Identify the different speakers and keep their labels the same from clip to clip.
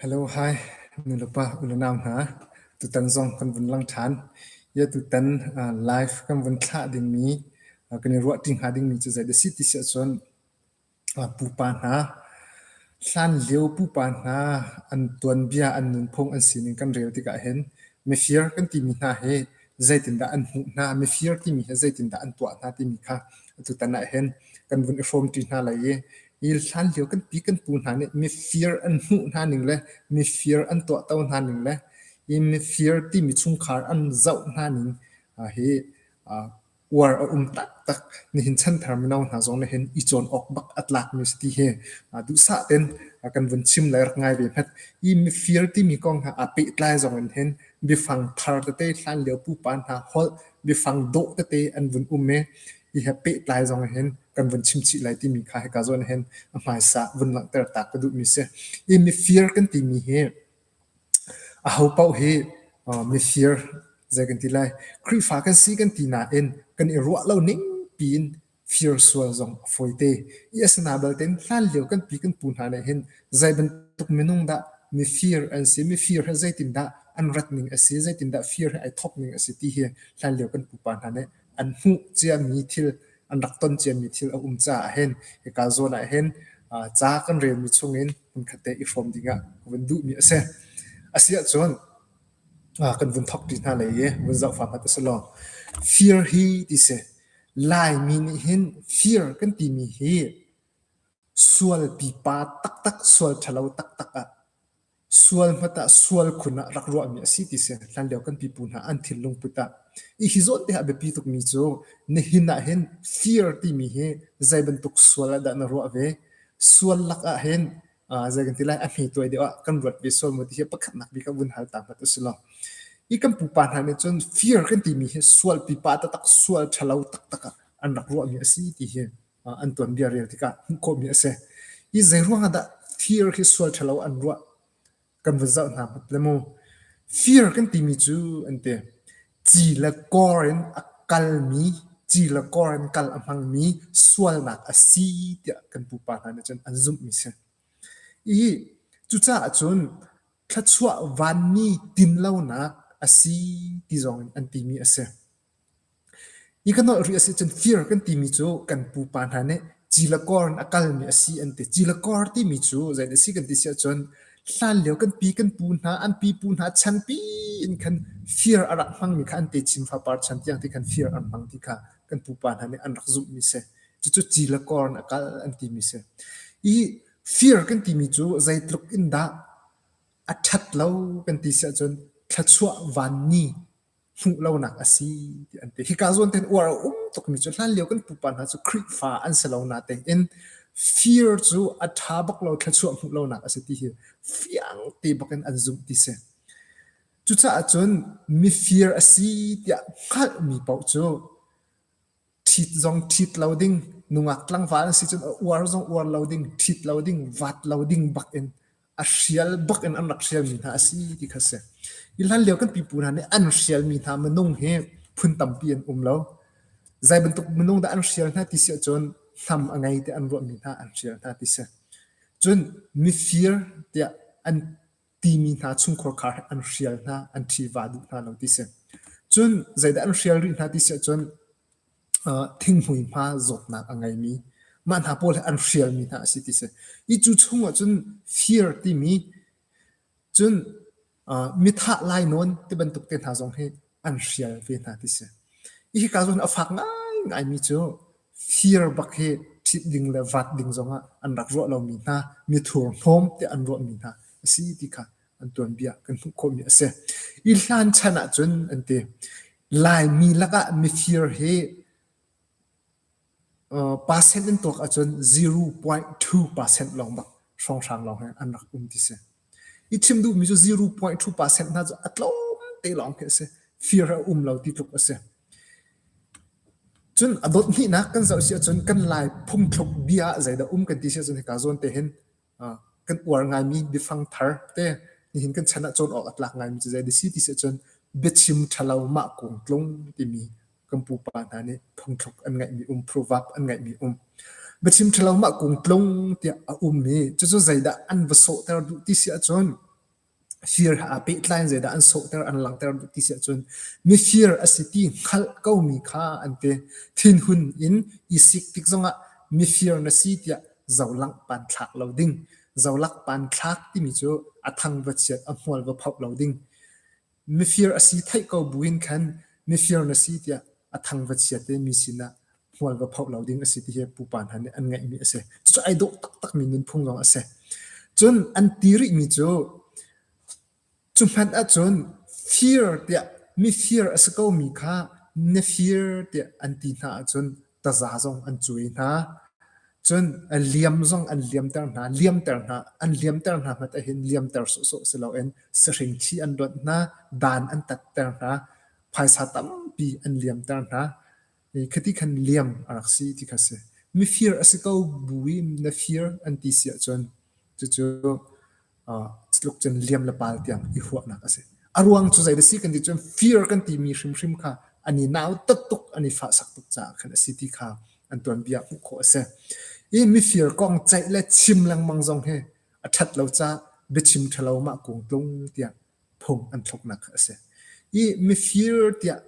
Speaker 1: Hello, hi, nulepa unau hna. Tutan zong kan vun lang ṭhan. Ia tutan live kan vun thlah dingmi, kan i ruahṭi hnga dingmi cu zei dah si ti si ahcun pupa hna, hlanlio pupa hna an tuanbia, an nunphung, an sining kan rel tikah hin mifir kan timi hna hi zeitindah an hmuh hna, mifir timi hi zeitindah an tuah hna timi kha tutan ah hin kan vun i hrawmṭi hna lai i hi hlanlio kan pi kan pu hna nih mifir an hmuh hna ning le mifir an tuahto hna ning le hi mifir timi chungkhar an zoh hna ning hi uar a um taktak. Nihin chanthar mino hna zong nih hin i cawn awk bak a tlakmi si ti hi duhsah tein kan vun chim le rak ngai ve hmet. Hi mifir timi kong hna aa pehtlai zong in hin biafang thar tete hlanlio pupa hna holh biafang dawh tete an vun um i hi he pehtlai zong hin kan vun chim chih lai timi kha hika zawn hin a hmaisa vun langhter ta ka duhmi si. Hi mifir kan timi hi aho paoh hi mifir zei kan ti lai Khrihfa kan si kan ti nain kan i ruah lo ning piin fir sual zong a fawite. I asina balte in hlanlio kan pi kan pu hna nih hin zei bantuk minung dah mifir an si, mifir hi zeitindah an rat ning a si, zeitindah fir hi ai thawk ning a si ti hi hlanlio kan pupa hna nih an hmuh ciami thil an rak ton ciami thil a um caah hin hika zawn ah hin ca kan relmi chungin hmunkhat te i hrawm dingah ka vun duhmi a si. A si ahcun kan vun thawk ṭi hna lai i vun zoh fa hmat a si law. Fir hi ti si. Laimi nih hin fir kan timi hi sual pipa taktak, sual ṭhalo taktak ah sual hmat ah sual khun ah rak ruahmi a si ti si. Hlanlio kan pipu hna an thinlung put ah. I hi zawn te ah biapi tukmi cu nihin ah hin fir timi hi zei bantuk sual ah dah na ruah ve? Sual lak ah hin zei kan ti lai a hme tuai deuh ah kan ruat ve sual maw ti hi pakhatnak bik ah vun hal ta hmat usih law. Hi kan pupa hna nih cun fir kan timi hi sual pipa taktak sual ṭhalo taktak ah an rak ruahmi a si ti hi an tuanbia rel tikah hmuh khawhmi a si. Hi zei ruang ah dah fir hi sual ṭhalo an ruah kan vun zoh hna hmat le mu. Fir kan timi cu an ti. Ci le kor in a kalmi, ci le kor in kal a hmangmi sualnak a si tiah kan pupa hna nih cun an zumhmi si. I cucaah cun thluachuah vanmi tinlonak a si ti zong in an timi a si. Hi ka nolh rih a si cun fir kan timi cu kan pupa hna nih cilakawr in a kalmi a si an ti. Cilakawr timi cu zeidah a si kan ti si ahcun hlanlio kan pi kan pu hna an pipu hna chanpi in khan fir a rak hmangmi kha an techin fapar chan tiang ti khan fir an hmang ti kha kan pupa hna nih an rak zumhmi si. Cucu cilakawr in a kal an timi si. Hi fir kan timi cu zeitluk in dah a ṭhat lo kan ti si ahcun thluachuah vanni hmuh lonak a si ti an ti. Hika zawn ten uar a um tukmi cu hlanlio kan pupa hna cu Khrihfa an si lo natein fir cu a ṭha bak lo thluachuah hmuh lonak a si ti hi fiang te bakin an zumh ti si. Cucaah cun mifir a si tiah hngalhmi paoh cu Ṭhit zong ṭhit lo ding, nungak tlangval an si cun a uar zong uar lo ding, ṭhit lo ding, vat lo ding bak in a hrial bak in an rak hrialmi hna a si ti kha si. Hi hlanlio kan pipu hna nih an hrialmi hna minung hi phun tampi an um lo. Zei bantuk minung dah an hrial hna ti si ahcun hnam a ngei tiah an ruahmi hna an hrial hna ti si. Cun mifir tiah an timi hna chungkhar khar an hrial hna, an ṭhiva duh hna lo ti si. Cun zeidah an hrial rih hna ti si ahcun thinghmui hma zawtnak a ngeimi mah hna pawl hi an hrialmi hna a si ti si. Hi cu chung ahcun fir timi cun mithah lainawn ti bantuk te hna zong hi an hrial ve hna ti si. Hika zawn a fak ngaingaimi cu fir bak hi ṭhit ding le vat ding zongah an rak ruah lomi hna, mithur hnawm tiah an ruahmi hna a si ti kha an tuanbia kan hmuh khawhmi a si. I hlan chan ahcun an ti, Laimi lakah mifir hi percent in tuak ahcun 0.2% lawng bak hrawnghrang lawng hi an rak um ti si. I chim duhmi cu 0.2% hna cu a tlawm te lawng khi a si. Fir a um lo ti tluk a si. Cun a dot hnihnak kan zoh si ahcun kan Lai phungthluk bia ah zeidah um kan ti si ahcun hika zawn te hin kan uar ngaimi biafang thar te nihin kan chan ah cawn awk a tlak ngaimi cu zei si ti si ahcun biachim ṭhalo mah kung tlung timi kan pupa hna nih phungthluk an ngeihmi um proverb an ngeihmi um. Biachim ṭhalo mah kung tlung tiah a um i cucu zeidah an va sawhter duh ti si ahcun. Fir he aa pehtlai in zeidah an sawhter an langhter ti si ahcun mifir a si ti hngalh komi kha an ti. Thinhun in i sik tik zongah mifir na si tiah zolangh panthlak lo ding. Zolak panthlak timi cu a thang va chiat a hmual va phoh lo ding. Mifir a si theih ko buin khan mifir na si tiah a thang va chiat i mi sinah hmual va phoh lo ding a si ti hi pupa hna nih an ngeihmi a si. Cucu ai dawh taktakmi nunphung zong a si. Cun an ti rihmi cu cu hmanh ahcun fir tiah mifir a si komi kha na fir tiah an ti hna ahcun taza zong an cuai hna. Cun a liam zong an liamter hna. Liamter hna an liamter hna hmanh ahhin liamter sawhsawh si loin sahring thi an luanh hna, dan an tatter hna, phaisa tampi an liamter hna. Khati khan liam a rak si ti kha si. Mifir a si ko bu i na fir an ti si ahcun cucu tluk cun liam le pal tiang i huahnak a si. A ruang cu zei da si kan ti cun fir kan timi hrimhrim kha an i nautat tuk, an i fahsak tuk caah khan a si ti kha an tuanbia hmuh khawh a si. I mifir kong ceih le chim lengmang zong hi a ṭhat lo caah biachim ṭhalo mah kung tlung tiah phung an thluknak kha a si. I mifir tiah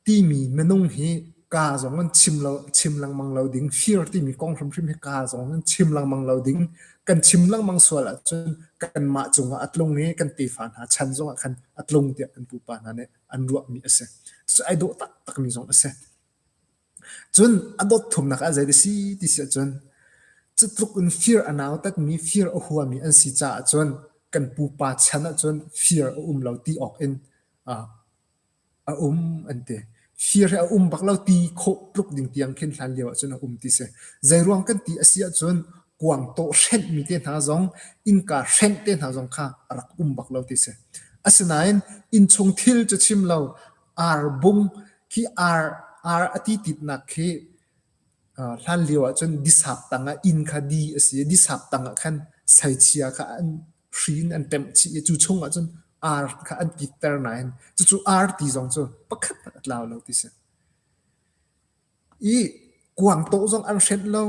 Speaker 1: timi minung hi kaa zong in chim lo chim lengmang lo ding fir timi kong hrimhrim hi kaa zong in chim lengmang lo ding kan chim lengmang sual ahcun kanmah cungah a tlung i kan tefa hna chan zongah khan a tlung tiah kan pupa hna nih an ruahmi a si. Cucu ai dawh taktakmi zong a si. Cun a dawt thumnak ah zei a si ti si ahcun cu tluk in fir a nautatmi fir a huami an si caah cun kan pupa chan ahcun fir a um lo ti awk in a um an ti. Fir hi a um bak lo ti khawh tluk ding tiang khin hlan lio ahcun a um ti si. Zeiruang kan ti a si ahcun kuang tawh hrenhmi te hna zong, innka hrenh te hna zong kha a rak um bak lo ti si. Asinain innchung thil cu chim lo, ar bung khi ar ar a ti titnak khi hlan lio ahcun disap tangah inn kha di a si i disap tangah khan saichia kha an hri in an ṭemh chih i cu chung ahcun ar kha an kitter nain cucu ar ti zong cu pakhat hmanh a tlau lo ti si. I kuang tawh zong an hrenh lo,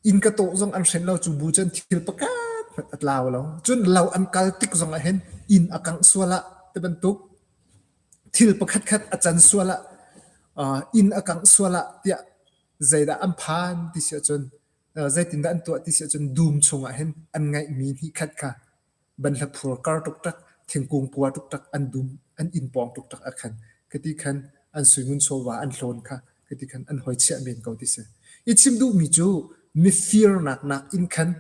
Speaker 1: innka tawh zong an hrenh lo, cu bu cun thil pakhat hmanh a tlau lo. Cun lo an kal tik zong ah hin inn a kangh sual ah ti bantuk thil pakhatkhat a can sual ah inn a kangh sual ah tiah zeidah an phan ti si ahcun zeitindah an tuah ti si ahcun dum chungah hin an ngeihmi hnihkhat kha banhla phur kar ṭukṭak, thingkung pua ṭukṭak an dum, an inn pawng ṭukṭak ah khan khati khan an suingun chawva an hlawn kha khati khan an hoi chiah men ko ti si. I chim duhmi cu mifirnak nak in khan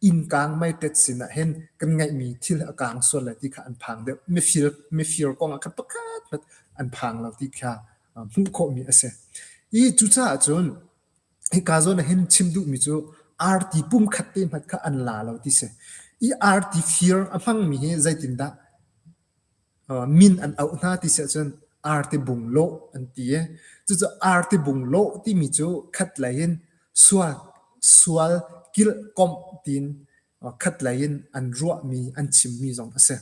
Speaker 1: innkaang meitet sinah hin kan ngeihmi thil a kaang sual lai ti kha an phang deuh. Mifir, mifir kong ah khan pakhat hmanh an phang lo ti kha hmuh khawhmi a si. I cucaah cun Hika zawn ah hin chim duhmi cu arti pumkhat te hmanh kha an la lo ti si. I arti fir a hmangmi hi zeitindah min an auh hna ti si ahcun arti bung lawh an ti i cucu arti bung lawh timi cu khatlei in sual sual kilhkomh tiin khatlei in an ruahmi an chimmi zong a si.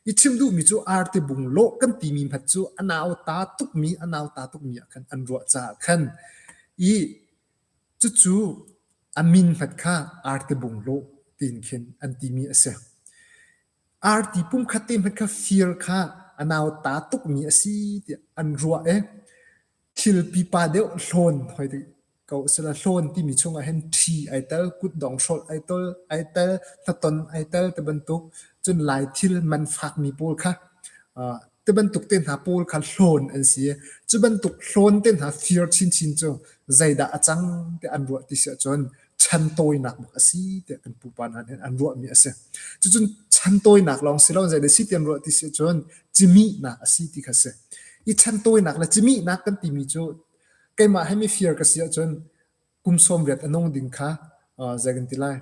Speaker 1: I chim duhmi cu arti bung lawh kan timi hmanh cu a nauta tukmi a nauta tukmi ah khan an ruah caah khan i cucu a min hmanh kha arti bung lawh tiin khin an timi a si. Arti pumkhat te hmanh kha fir kha a nauta tukmi a si tiah an ruah i thil pipa deuh hlawn hoi ko sila hlawn timi chungah hin ṭhi ai tel, kutdong hrolh ai tel, ai tel, hnaton ai tel ti bantuk cun Lai thil man fakmi pawl kha uh, ti bantuk te hna pawl kha hlawn an si. Cu bantuk hlawn te hna fir chinchin cu zeidah a cang ti an ruah ti si ahcun chan tawinak bak a si tiah kan pupa hna nih an ruahmi a si. Cucun chan tawinak lawng si lo zeidah si ti an ruah ti si ahcun cimihnak a si ti kha si. I chan tawinak le cimihnak kan timi cu Keimah hi mifir ka si ahcun kum 80 a nung ding kha zei kan ti lai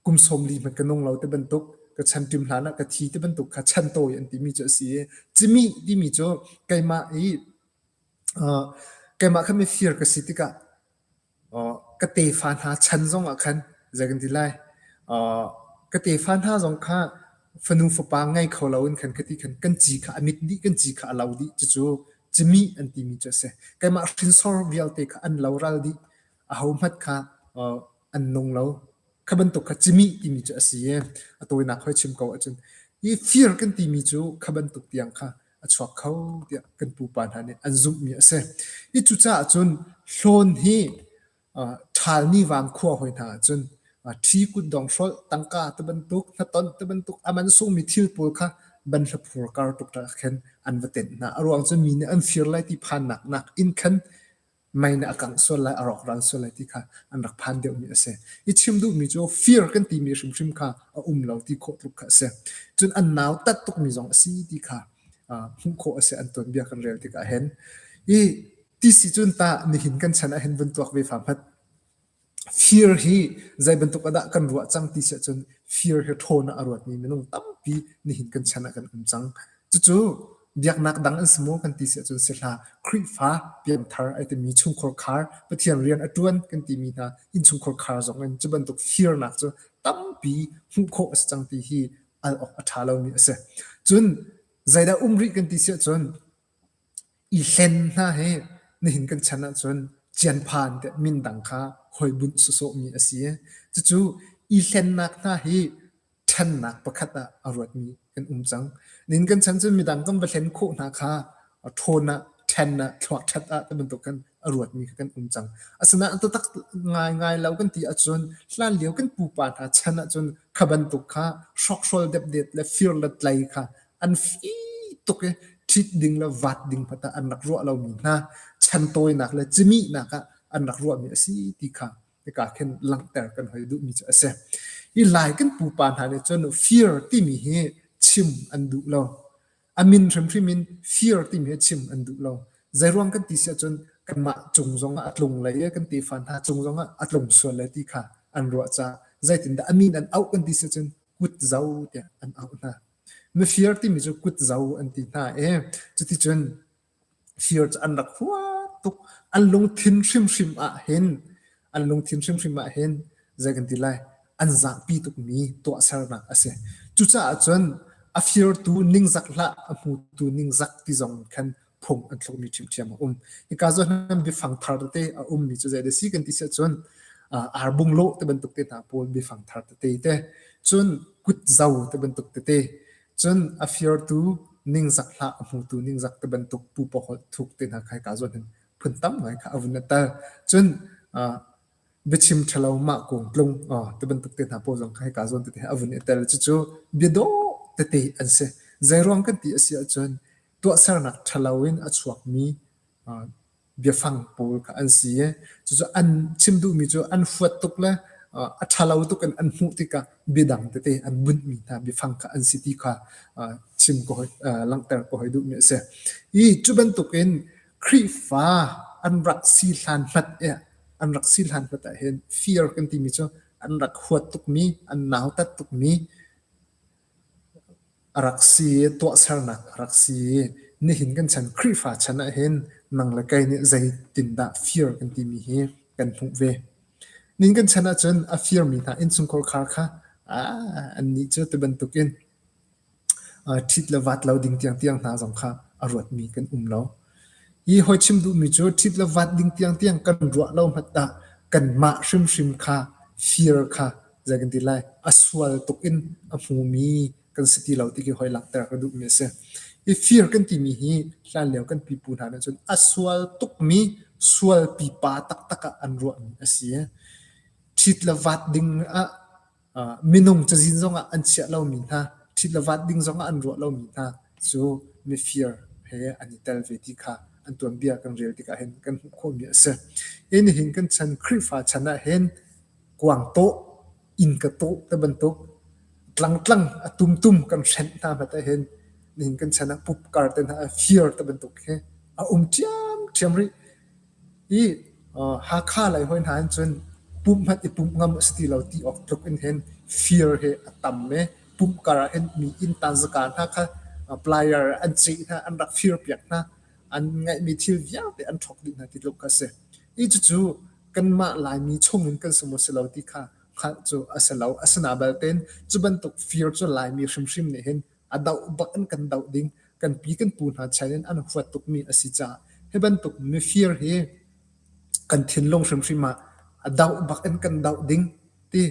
Speaker 1: kum 40 hmanh ka nung lo ti bantuk ka chanṭim hlan ah ka thi ti bantuk kha chantawi an timi cu a si i cimih timi cu keimah i keimah kha mifir ka si tikah Ka tefa hna chan zongah khan zei kan ti lai ka tefa hna zong kha fanu fapa ngei kho loin khan khati khan kan ci kha a mit dih kan ci kha a lo dih cucu cimih an timi cu a si. Keimah hrinsor vialte kha an loral dih ahohmanh kha an nung lo. Kha bantuk kha cimih timi cu a si i a tawinak hoi chim ko ahcun. Hi fir kan timi cu kha bantuk tiang kha a chuak kho tiah kan pupa hna nih an zumhmi a si. Hi cucaah cun hlawn hi ṭhal ni vang khua hoi hna ahcun ṭhi kutdong hrolh, tangka ti bantuk, hnatonh ti bantuk a man sungmi thil pawl kha banhla phur kar tuk khin an va tenh hna. A ruang cu mi nih an fir lai ti phannak nak in khan mei nih a kangh sual lai, a rawkral sual lai ti kha an rak phan deuhmi a si. I chim duhmi cu fir kan timi hrimhrim kha a um lo ti khawh tluk kha a si. Cun an nau tat tukmi zong a si ti kha hmuh khawh a si an tuanbia kan rel tikah hin. I ti si cun tah nihin kan chan ah hin vun tuak ve fa hmanh. Fir hi zei bantuk ah dah kan ruah cang ti si ahcun fir hi ṭhawn ah a ruatmi minung tampi nihin kan chan ah kan um cang. Cucu biaknak dang an si maw kan ti si ahcun si hlah. Khrihfa piangthar ai timi chungkhar khar Pathian rian a ṭuan kan timi hna innchungkhar khar zong in cu bantuk firnak cu tampi hmuh khawh a si cang ti hi al awk a ṭha lomi a si. Cun zeidah um rih kan ti si ahcun I hlen hna hi nihin kan chan ahcun cianphan tiah min dang kha hoi bunh sawsawhmi a si i cucu i hlennak hna hi ṭhennak pakhat ah a ruatmi kan um cang. Nihin kan chan cun midang kan va hlen khawh hna kha ṭhawn ah, ṭhen ah, thluak ṭhat ah ti bantuk khan a ruatmi kha kan um cang. Asinain taktak ngaingai lo kan ti ahcun hlanlio kan pupa hna chan ahcun kha bantuk kha hrawkhrol depdet le fir le tlai kha an fi tuk i ṭhit ding le vat ding hmanh ah an rak ruah lomi hna chantawinak le cimihnak ah an rak ruahmi a si ti kha hika khin langhter kan hoi duhmi cu a si. Hi Lai kan pupa hna nih cun fir timi hi chim an duh lo. A min hrimhrim in fir timi hi chim an duh lo. Zeiruang kan ti si ahcun kanmah cung zongah a tlung lai i kan tefa hna cung zongah a tlung sual lai ti kha an ruah caah zeitindah a min an auh kan ti si ahcun kutzo tiah an auh hna. Mifir timi cu kutzo an ti hna i cuticun fir cu an rak huat tuk. An lungthin hrimhrim ah hin an lungthin hrimhrim ah hin zei kan ti lai an zahpi tukmi tuahsernak a si. Cucaah cun a firtu ningzak hlah, a hmutu ningzak ti zong khan phung an thlukmi ṭhiamṭhiam a um. Hika zawn hin biafang thar tete a ummi cu zei si kan ti si ahcun arbung lawh ti bantuk te hna pawl biafang thar tete te, cun kutzo ti bantuk tete, cun a firtu ningzak hlah, a hmutu ningzak ti bantuk pupa holh thuk te hna kha hika zawn hin phun tam ngai kha a vun i tel. Cun biachim ṭhalo mah kung tlung ti bantuk te hna pawl zong kha hika zawn tete a vun i tel. Cucu bia dawh tete an si. Zeiruang kan ti a si ahcun tuahsernak ṭhalo in a chuakmi biafang pawl kha an si i cucu an chim duhmi cu an huat tuk le a ṭhalo tuk in an hmuh tikah biadang tete an bunhmi hna biafang kha an si ti kha chim ka hoi langhter ka hoi duhmi a si. Hi cu bantukin Khrihfa an rak si hlan hmanh an rak si hlan hmanh ah hin fear kan timi cu an rak huat tukmi, an nautat tukmi a rak si i tuahsernak a rak si i nihin kan chan Khrihfa chan ahhin nang le kei nih zeitindah fir kan timi hi kan hmuh ve. Nihin kan chan ahcun a firmi hna innchungkhar khar kha annih cu ti bantukin ṭhit le vat lo ding tiangtiang hna zong kha a ruatmi kan um lo. Hi hawi chim duhmi cu ṭhit le vat ding tiangtiang kan ruah lo hmanh ah kanmah hrimhrim kha fir kha zei kan ti lai a sual tuk in a hmumi kan si ti lo ti khi hoi langhter ka duhmi a si. Hi fir kan timi hi hlanlio kan pipu hna nih cun a sual tukmi sual pipa taktak ah an ruahmi a si. Ṭhit le vat ding ah minung cazin zongah an chiah lomi hna, ṭhit le vat ding zongah an ruah lomi hna cu mifir he an i tel ve ti kha an tuanbia kan rel tikah hin kan hmuh khawhmi a si. Hi nihin kan chan Khrihfa chan ah hin kuang tawh, inn ka tawh ti bantuk tlangtlang a tumtum kan hrenh hna hmanh ahhin nihin kan chan ah pupkar te hna ah fir ti bantuk hi a um ṭhiamṭhiam rih. Hi Hakha lei hawi hna hin cun pumh hmanh i pumh ngam a si ti lo ti awk tluk in hin fir hi a tam i pumh kar ah hin mi inn tanzaka hna kha plier an ceh hna, an rak fir piak hna. An ngeihmi thil vialte an ṭhawk dih hna ti tluk kha a si. Hi cucu kanmah Laimi chungin kan si maw si lo ti kha hngalh cu a si lo. Asinain baltein cu bantuk fir cu Laimi hrimhrim nih hin a doh bak in kan doh ding kan pi kan pu hna chan in an huat tukmi a si caah hi bantuk mifir hi kan thinlung hrimhrim ah a doh bak in kan doh ding ti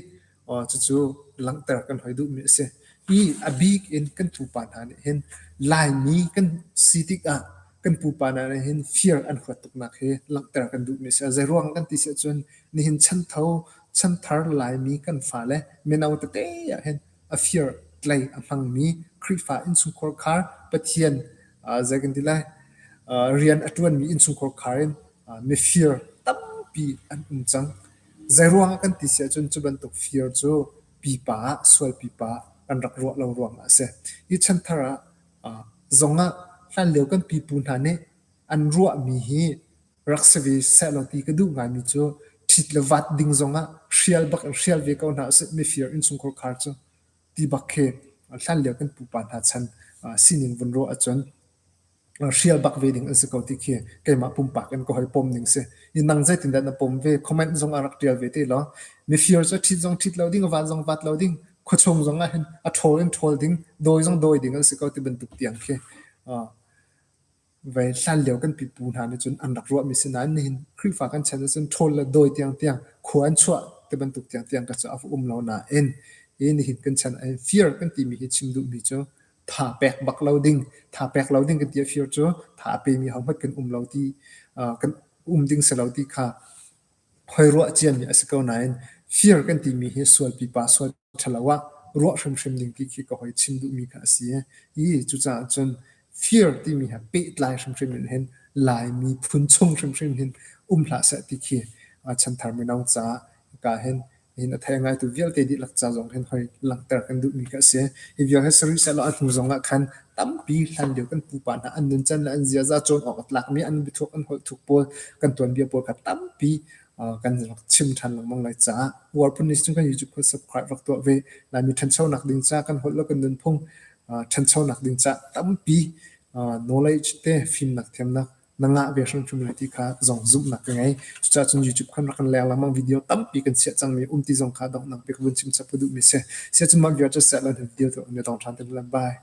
Speaker 1: cucu langhter kan hoi duhmi a si. I a bik in kan pupa hna nih hin Laimi kan si tikah kan pupa hna nih hin fir an huat tuknak hi langhter kan duhmi a si. Zeiruang kan ti si ahcun nihin chantho chanthar Laimi kan fale mino tete ah hin a fir tlei a hmangmi Khrihfa innchungkhar khar Pathian zei kan ti lai rian a ṭuanmi innchungkhar khar in mifir tampi an um cang. Zeiruang ah kan ti si ahcun cu bantuk fir cu pipa ah sual pipa kan rak ruah lo ruangah a si. Hi chanthar ah zongah hlanlio kan pipu hna nih an ruahmi hi rak si ve sehlaw ti ka duh ngaimi cu ṭhit le vat ding zongah hrial bak in hrial ve ko hna usih mifir innchungkhar khar cu ti bak khi hlanlio kan pupa hna chan sining vun ruah ahcun hrial bak ve ding an si ko ti khi keimah pumpak in ka hoi pom ning si. I nang zeitindah na pom ve? Comment zong ah rak ṭial ve te law. Mifir cu ṭhit zong ṭhit lo ding, vat zong vat lo ding, khuachung zong ah hin a ṭhawl in ṭhawl ding, dawi zong dawi ding an si ko ti bantuk tiang khi Vei hlanlio kan pipu hna nih cun an rak ruahmi si nain nihin Khrihfa kan chan ahcun ṭhawl le dawi tiangtiang khua an chuah ti bantuk tiangtiang ka cu a va um lo nain hi nihin kan chan ahhin fir kan timi hi chim duhmi cu tha pek bak lo ding, tha pek lo ding kan ti ah fir cu tha a pemi hohmanh kan um lo ti kan um ding si lo ti kha Hoi ruah ciami a si ko nain fir kan timi hi sual pipa sual ṭhalo ah ruah hrimhrim ding ti khi ka hoi chim duhmi kha a si i cucaah cun fir timi he pehtlai hrimhrim in hin Laimi phun chung hrimhrim hin um hlah seh ti khi chanthar mino caah hika hin Nihin a thei ngaitu vialte dihlak ca zong hin hoi langhter kan duhmi kha a si. Hi vial hi sarih sehlaw a hnu zongah khan tampi hlanlio kan pupa hna an nuncan le an ziaza cawn awk a tlakmi an biathuk an holh thuk pawl kan tuanbia pawl kha tampi kan rak chim ṭhan lengmang lai caah uar phun nih cun kan YouTube kha subscribe rak tuah ve. Laimi ṭhanchonak ding ca kan holh le kan nunphung ṭhanchonak ding ca tampi knowledge te fimnak thiamnak na ngah ve hrimhrim lai ti kha zong zumhnak ka ngei. Cucaah cun YouTube khan rak kan leng lengmang video tampi kan chiah cangmi um ti zong kha donghnak bik vun chim chap ka duhmi si. Siah cun mah vial cu seh lan video tu an i dong ṭhan te lai. Bye.